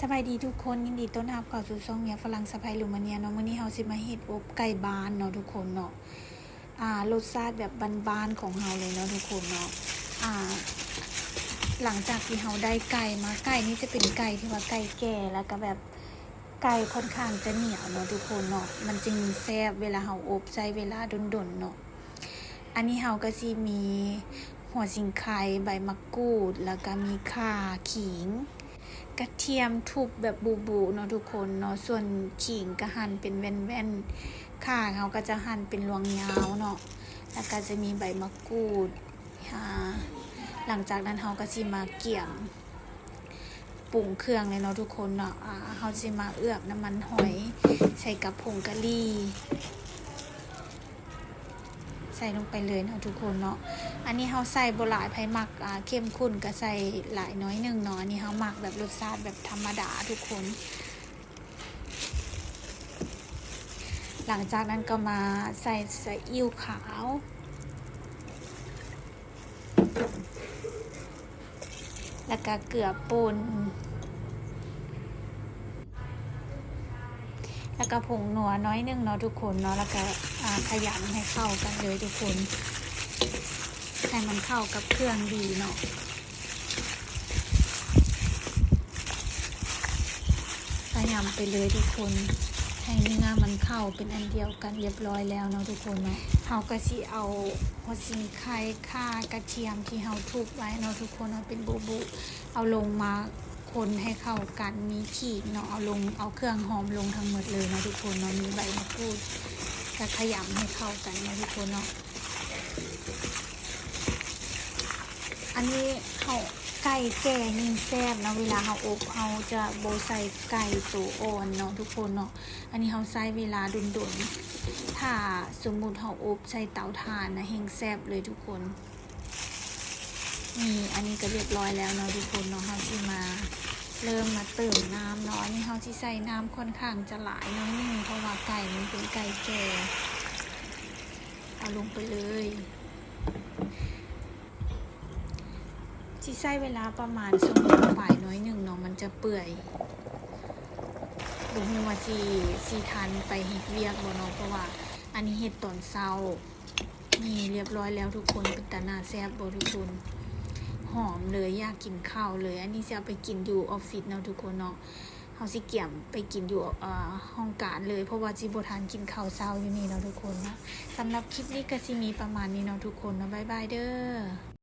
ສະບາຍດີທຸກຄົນ, ຍິນດີຕ້ອນຮັບເຂົ້າສູ່ຊ່ອງເມຍຝຣັ່ງສະໃພ້ລູມາເນຍເນາະ. ມື້ນີ້ເຮົາຊິມາເຮັດອົບໄກ່ບ້ານເນາະທຸກຄົນເນາະ. ອ່າ ລົດຊາດແບບບ້ານໆຂອງເຮົາເລີຍເນາະທຸກຄົນເນາະ. ອ່າ ຫຼັງຈາກທີ່ເຮົາໄດ້ໄກ່ມາ, ໄກ່ນີ້ຈະເປັນໄກ່ທີ່ວ່າໄກ່ແກ່ ແລ້ວກໍແບບໄກ່ຄ່ອນຂ້າງຈະໜຽວເນາະທຸກຄົນເນາະ, ມັນຈຶ່ງແຊບເວລາເຮົາອົບ, ໃຊ້ເວລາດົນໆເນາະ. ອັນນີ້ເຮົາກໍຊິມີຫົວສີໄຄ, ໃບມະກູດ, ແລ້ວກໍມີຂ່າ, ຂີງ, ກະທຽມທຸບແບບບຸໆເນາະທຸກຄົນເນາະ. ສ່ວນຂີງກໍຫັ່ນເປັນແວ່ນໆ, ຂ່າເຮົາກໍຈະຫັ່ນເປັນລວງຍາວເນາະ, ແລ້ວກໍຈະມີໃບມະກູດ. ອ່າ ຫຼັງຈາກນັ້ນເຮົາກໍຊິມາກຽມ ປຸງເຄື່ອງເລີຍເນາະທຸກຄົນເນາະ. ອ່າ ເຮົາຊິມາເອືອບນ້ຳມັນຫອຍໃສ່ກັບຜົງກະຫຼີ່ ໃສ່ລົງໄປເລີຍເນາະທຸກຄົນເນາະ. ອັນນີ້ເຮົາໃສ່ບໍ່ຫຼາຍ, ໃຜມັກ ອ່າ ເຂັ້ມຂຸ້ນກໍໃສ່ຫຼາຍໜ້ອຍໜຶ່ງເນາະ. ອັນນີ້ເຮົາມັກແບບລົດຊາດແບບທຳມະດາທຸກຄົນ. ຫຼັງຈາກນັ້ນກໍມາໃສ່ສະອິ້ວຂາວ ແລ້ວກະເກືອປົ່ນ ແລ້ວກະຜົງນົວໜ້ອຍໜຶ່ງເນາະທຸກຄົນເນາະ. ແລ້ວກະ ອ່າ ຂະຫຍຳໃຫ້ເຂົ້າກັນເລີຍທຸກຄົນ, ໃຫ້ມັນເຂົ້າກັບເຄື່ອງດີເນາະ. ຂະຫຍຳໄປເລີຍທຸກຄົນ ໃຫ້ເນື້ອມັນເຂົ້າເປັນອັນດຽວກັນ. ຮຽບຮ້ອຍແລ້ວເນາະທຸກຄົນເນາະ. ເຮົາກໍຊິເອົາຫົວສີໄຄ, ຂ່າ, ກະທຽມທີ່ເຮົາທຸບໄວ້ເນາະທຸກຄົນເນາະ ເປັນບຸໆ ເອົາລົງມາຄົນໃຫ້ເຂົ້າກັນ. ມີຂີງເນາະ, ເອົາລົງ ເອົາເຄື່ອງຫອມລົງທັງໝົດເລີຍເນາະທຸກຄົນເນາະ. ມີໃບມະກູດກໍຂະຫຍຳໃຫ້ເຂົ້າກັນເນາະທຸກຄົນເນາະ. ອັນນີ້ເຮົາ ໄກ່ແກ່ຍິ່ງແຊບເນາະ. ເວລາເຮົາອົບ ເຮົາຈະບໍ່ໃສ່ໄກ່ໂຕອ່ອນເນາະທຸກຄົນເນາະ. ອັນນີ້ເຮົາໃຊ້ເວລາດົນໆ. ຖ້າສົມມຸດເຮົາອົບໃສ່ເຕົາຖ່ານນະ ແຮ່ງແຊບເລີຍທຸກຄົນ. ນີ້ ອັນນີ້ກໍຮຽບຮ້ອຍແລ້ວເນາະທຸກຄົນເນາະ. ເຮົາຊິມາເລີ່ມມາເຕີມນ້ຳເນາະ. ອັນນີ້ເຮົາຊິໃສ່ນ້ຳຄ່ອນຂ້າງຈະຫຼາຍໜ້ອຍໜຶ່ງ ເພາະວ່າໄກ່ມັນເປັນໄກ່ແກ່. ເອົາລົງໄປເລີຍ. ຊິໃຊ້ເວລາປະມານຊົ່ວໂມງປາຍໜ້ອຍໜຶ່ງເນາະ, ມັນຈະເປື່ອຍ. ບໍ່ຮູ້ວ່າຊິ ຊິທັນໄປເຮັດວຽກບໍ່ເນາະ, ເພາະວ່າອັນນີ້ເຮັດຕອນເຊົ້າ. ນີ້ ຮຽບຮ້ອຍແລ້ວທຸກຄົນ. ເປັນຕາໜ້າແຊບບໍ່ທຸກຄົນ? ຫອມເລີຍ, ຢາກກິນເຂົ້າເລີຍ. ອັນນີ້ຊິເອົາໄປກິນຢູ່ອອບຟິດເນາະທຸກຄົນເນາະ. ເຮົາຊິກຽມໄປກິນຢູ່ ເອີ ຫ້ອງການເລີຍ ເພາະວ່າຊິບໍ່ທັນກິນເຂົ້າເຊົ້າຢູ່ນີ້ເນາະທຸກຄົນເນາະ. ສຳລັບຄລິບນີ້ກໍຊິມີປະມານນີ້ເນາະທຸກຄົນເນາະ. ບາຍບາຍເດີ.